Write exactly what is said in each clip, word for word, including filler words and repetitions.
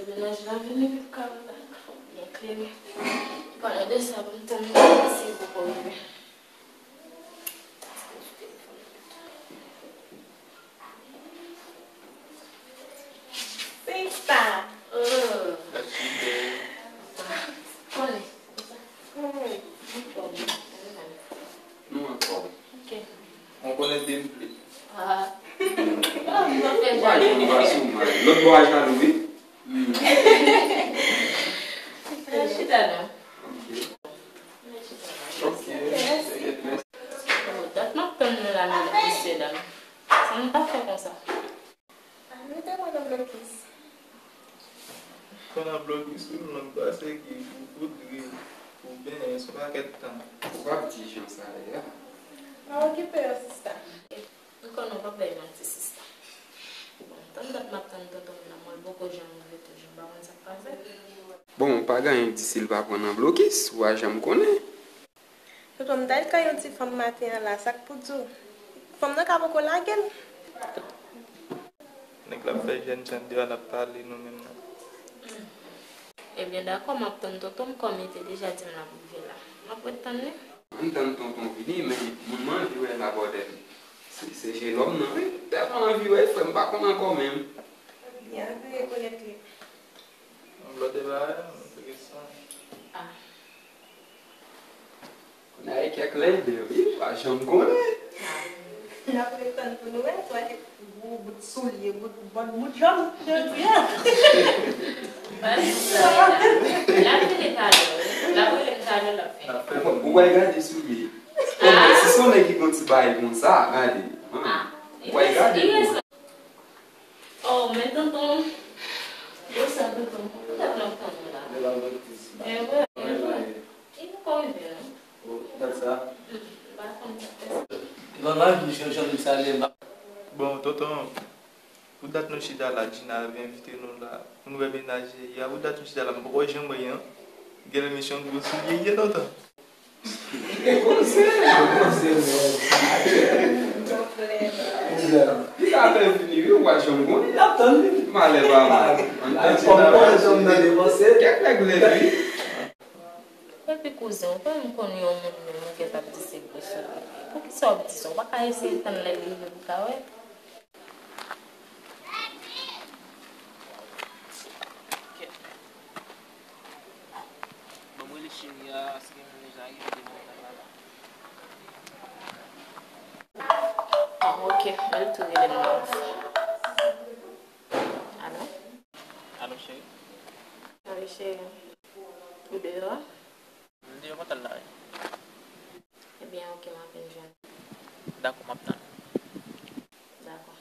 Mennaj la vini pou kay la, fò m byen klere. Pandan de sa, pou m tann mwen si l poko rive. Sista! Oh. Konnen. Nou anfòm. Ok. On konnen de m vle. Ah. Ou pa janm pa sou mwen. Lòt bò a jalou, wi. Hmm. Chita non. Ok. Ok. Mèsi. Dat m ap tann nou la, mesye dam. Sa nou pa fè konsa. Ah, nou te pran nan blokis. Pran nan blokis, wi, m nan pase ki pou poudre, pou benyen, se yon pakèt tan. Ou p ap di jan sa ye a. Pa okipe yo, sista. M konnen w p ap bay manti, sista. Bon, tann dat m ap tann tonton m nan, mwen l poko janm rive toujou, m pa konn sa k pase. Bon, ou pa gen anyen w di si l pa pran nan blokis, ou pa janm konnen. Tonton, m t al kay yon ti fanm maten an la, sa k pou di w? Fanm nan ka poko lage l. Nèg la ap fè jèn jan deyò, n ap pale nou menm nan. Hmm. Ebyen, dakò, m ap tann tonton m, kòm li te deja di m l ap rive la. M ap ret tann li. Ann tann tonton vini, men moun mwen anvi wè la bòdèl. Se, se je lòm nan, wi. M tèlman anvi wè, frè m pa konn ankò menm. Byen, anvi rekonèt li. Yon lòt bagay, yon lòt kesyon. Ah. Kounye a e kèk lède, wi, pa janm konnen. Ah. N ap ret tann pou nou wè, twa kèk gwo bout soulye, bout bòt, bout jòb, jodi a. L ap rele talè, wi. L ap rele m talè, l ap fè. Ou pral gade soulye. Ah. Si se yon nèg ki gon ti bagay konsa, gade. Ah. Ou pral gade pou. Oh, men tonton. Yo sa, tonton. Poutèt n ap tann ou la? Li pa vle di sa. Eh, wi, eh, wi. Li poko rive, non? Oh, dat sa? Hmm, m pa konn sa k fè sa. Lòt la, m janm salye m. Bon, tonton, pou dat nou chita la, Gina te envite nou la, pou nou wè mennaj li a, pou dat nou chita la, m poko janm wè l, non. Genlè misyon gwo soulye ye, tonton. Li ka fè vini, wi, ou pa janm konnen. L ap tann li. Malè pa mal. Ann tann kòm konnen janm nan depanse. Kèk nèg leve. Epi kouzen, ou pa menm konn yon moun menm ou gentan ap di se gwo soulye. Poukisa w ap di sa? Ou pa ka eseye tann lè l rive pou w ka wè? Ban mwen rele cheri a, si gen moun deja rive devan kay la la. Ah, ok, men l tou rele m nan. Alo? Alo, cheri? Wi, cheri. Ou deyò a? M deyò pòtay la, wi. Ebyen, ok, m ap vin jwenn ou. Dakò, m ap tann ou. Dakò.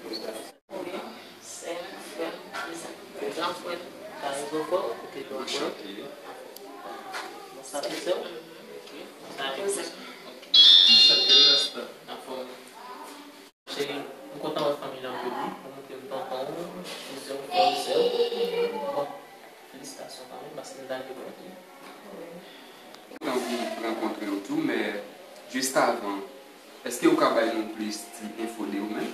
Wi, sè m, frè m, kouzen, gran frè m. Sa e gwo frè w? Ok, gran frè w. Anchante. Bon, sa se sè w? Mhm. Ok. Sa e kouzen. Ok. Anchante, Rasta. Anfòm. Cheri, m kontan wè fanmi lan jodi. Ou montre m tonton w, kouzen w, frè w, sè w. Bon, felisitasyon kanmenm, paske m ta vle konnen. Kontan pou rankontre w tou, men jis avan, èske ou ka bay nou plis ti enfo de ou menm?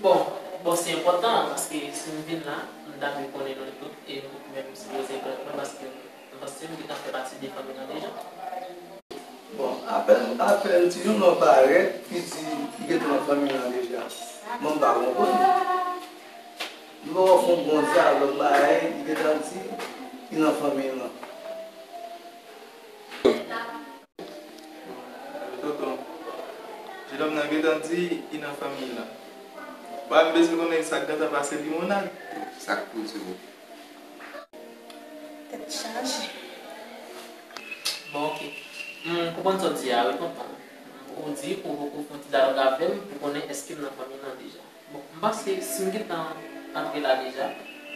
Bon, bon, se enpòtan, paske si m vin la, m ta vle konnen nou tout, e nou tout menm sipoze konnen mwen, paske m panse m gentan fè pati de fanmi lan deja. Bon, a, Apèn, apèn ti Jouma parèt, li di li gentan nan fanmi lan deja. Mwen m pa konprann. Lè w fè yon bon dyalòg bagay, li gentan di li nan fanmi lan. Tonton, jenòm nan gentan di li nan fanmi lan. Bon, m bezwen konnen sa k gentan pase limonad. Sa k pou di w? Tèt chaje. Bon, oke. M konprann sa w di a, wi, tonton. Ou di ou poko fè yon ti dyalòg avè m pou konnen èske m nan fanmi lan deja. Bon, m panse si m gentan antre la deja,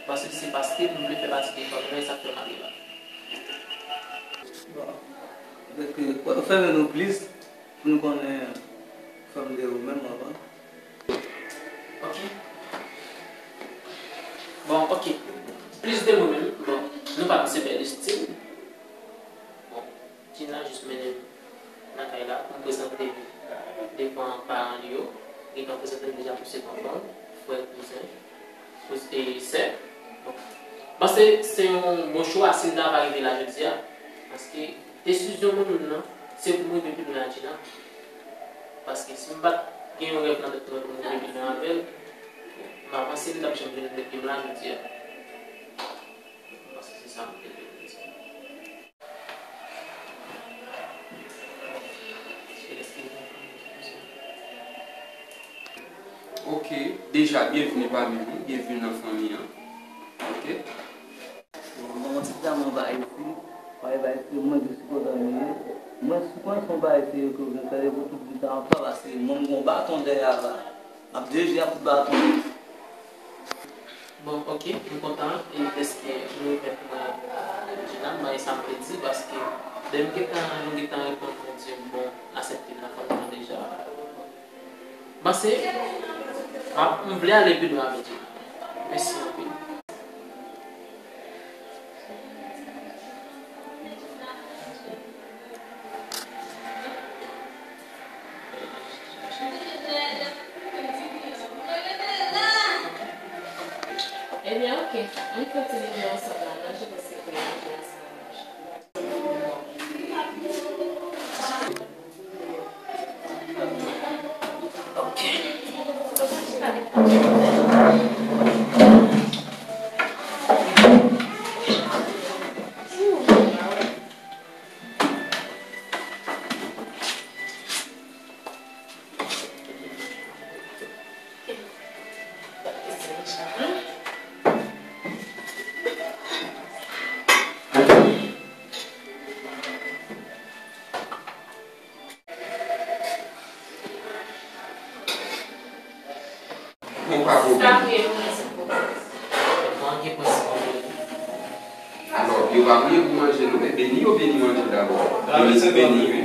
paske se paske m vle fè pati de fanmi lan, e sa k fè m ale la. Bon, avèk, euh, w fèmen nou plis pou nou konnen fanmi de ou menm avan. Ok. Bon, ok. Plis de mwen menm, bon, nou pa misye Bèlistin. Bon, Djina jis mennen m nan kay la pou m prezante li devan paran li yo. Gentan prezante m deja pou se tonton, frè, kouzen, kouzen, e sè. Bon. Panse se yon bon chwa si m ta pa rive la jodi a. Paske desizyon mwen menm nan, se pou m rive pi lwen ak Djina. Paske si m pa t gen yon rèv nan tèt mwen pou m rive pi lwen avè l, m pa panse m t ap janm vin met pye m la jodi a. M panse se sa m te vle di. Ok, deja, byenvini pami nou, byenvini nan fanmi an. Ok. Bon, mwen ti dam an ba isi, pa e ba isi, mwen di sou kote m ye. Mwen si mwen son ba isi yo ke vin fè pou tout di tan an pa pase, mwen m gon baton dèyè la. M ap deje ak kout baton. Bon, ok, m kontan, e dèske nou remèt mwen Djina, mwen e sa m te di, paske lè m gentan, nou gentan reponn mwen di m, bon, asèpte m nan fanmi an deja. Panse, m ap, m vle ale pi lwen avè Djina. Mèsi anpil. Ebyen, ok. Ann kontinye ansanm la, manje paske pou manje ansanm. Ok. Bon, pa pwoblèm. Sa vre, wi, mèsi bokou. Bon, gen pwoblèm. Alò, yo pa priye pou manje, non, men beni yo beni manje dabò. Beni, beni, wi.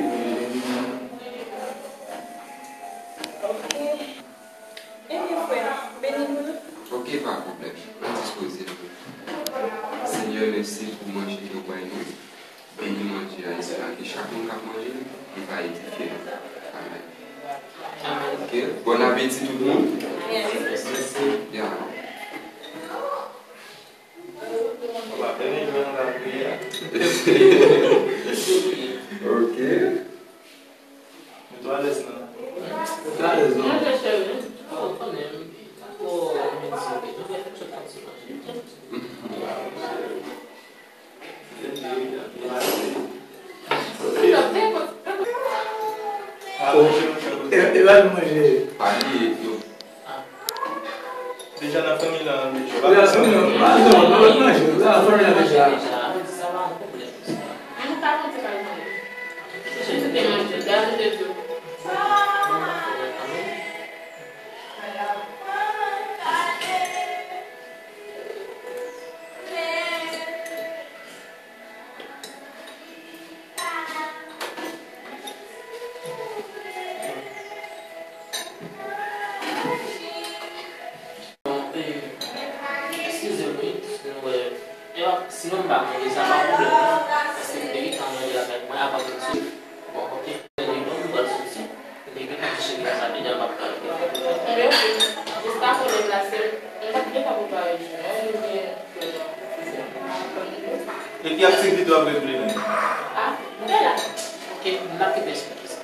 Ok. Ebyen, frè, beni nou. Ok, pa pwoblèm. Mwen dispoze. Senyè, mèsi pou manje ke w bay nou. Beni manje a, espere ke chak moun k ap manje l, li va edifye nou. Amèn. Ok, bon apeti tout moun. Mèsi. Ya. Ok. Mete w alèz non. Mete w alèz non. Manje cheri. Ou konnen m. Oh, mwen di, nou fè tout sòt kantite manje. E, e pa nou manje. Pa bliye, yo. Deja nan fanmi lan, deja. Deja nan fanmi lan. Pa bliye, nan fanmi lan deja. Mwen nou ka konte pa l manje. Jezi te manje, gade de tou. Bon, e, eskize m, wi, si nou wè, e, sinon m pa manje, sa pa pwoblèm, non. Paske m te gentan manje lakay mwen avan m soti. Bon, ok. Lè li bon, m pral soti. M te gentan di cheri a sa deja, m ap pral. Ebyen, ok. Jis pa pwoblèm la, sè. M t ap gentan prepare jus, non, m gen. E ki aktivite w ap regle menm? A, m te la. Ok, m ap kite esplikasyon.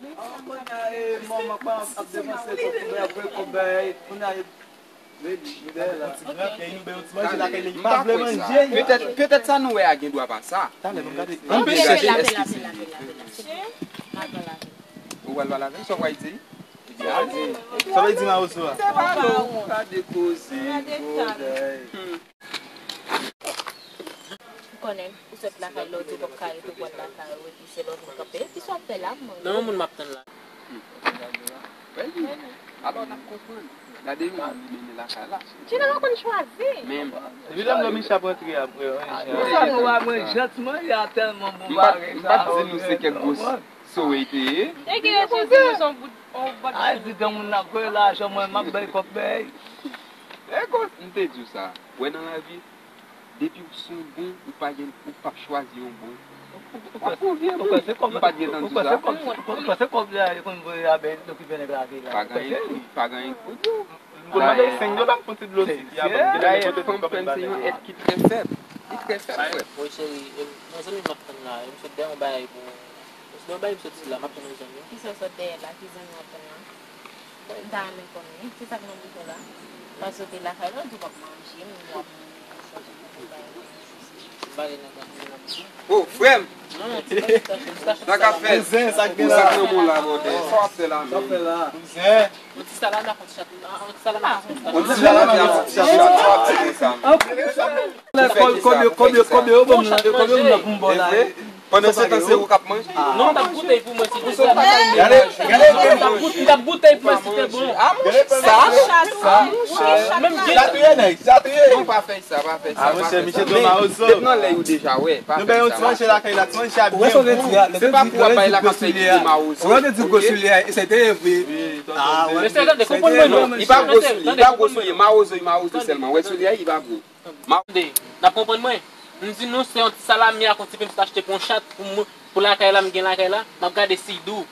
Kounye a, e, manman pa ap depanse kòb pou bay apre kòb bay. Kounye a, e, li dèyè la. Ti gran peyi nou bay yon ti manje lakay li, li pa vle manje. Petèt, petèt sa nou wè a gen dwa pa sa. Talè, nou gade. Ann vin chèche. Ou pral pale avè l, sa w pral di? Sa w pral di nan rezo a? Gade koze. Ou konnen, ou sot lakay la, ou di w p ap ka rete, ou pral lakay ou, epi se lè w vin kanpe. Kisa w ap fè la, m mande w? Non, yon moun m ap tann la. Alò, n ap konprann. Gade yon moun li mennen lakay la. Jan w konn chwazi. Men, epi lè m lò Micha ap rantre apre, wi. Sa nou a mwen, jantiman, y a tèlman bon bagay. M pa t di nou se kèk gwo soyete. Te gen yo te di nou se yon bout, yon bout. Ay, di granmoun nan kwe lajan mwen, m ap bay kòb bay. E gwo, m te di w sa. Wè nan lavi, depi w se yon bon, ou pa gen, ou p ap chwazi yon bon. W ap pran vye bon. M pa t gentan di w sa. Ou panse kòb la, yo konn voye a bèl, yo ki fè nèg lage la. Pa gen, pa gen. Pou mande senk dola pou ti dlo sik. Dayè, fanm pèn se yon èt ki trè fèb. Li trè fèb, frè. Wi, cheri, e, yon zanmi m ap tann la, e, m sot dèyè yon bagay pou, se yon bagay m sot di la, m ap tann yon zanmi. Kisa w sot dèyè la? Ki zanmi w ap tann la? M ta renmen konnen. Se sa k nan bouton la. Paske w te lakay la, w di w p ap manje, men w ap manje, w ap manje. Oh, frè m! Sa k ap fèt? Kouzen, sa k gen la? Sa k nan men w la, brother? Sa w ap fè la menm? Yon ti salami ak yon ti chat. Yon ti salami ak yon ti chat. Yon ti salami ak yon ti chat. Sa w ap fè sa menm? Kòb yo, kòb yo, kòb yo, kòb yo, kòb yo, pou m ba w la. Pandan se tan, se ou k ap manje? Non, m t ap goute pou mwen si te bon. Gade, gade, m t ap goute, m t ap goute pou mwen si te bon. A, monchè, sa, sa, monchè. Menm sa touye nèg, sa touye. Non, pa fè sa, pa fè sa, pa fè sa. Men, depi nan lè yo deja wè, pa fè sa, pa fè sa. Ou wè sa w te di a, lè yo di, lè yo di gwo soulye a, ou wè yo te di gwo soulye a, e se te vre. A, wè. Mesye, tande, konprann mwen non. Li pa gwo soulye, li pa gwo soulye, mawozo, li mawozo sèlman. Wè soulye a, li pa gwo. Tande, n ap konprann mwen. M di nou se yon ti salami ak yon ti pen m sot achte pou yon chat pou mwen, pou lakay la, m gen lakay la, m ap gade si l dou.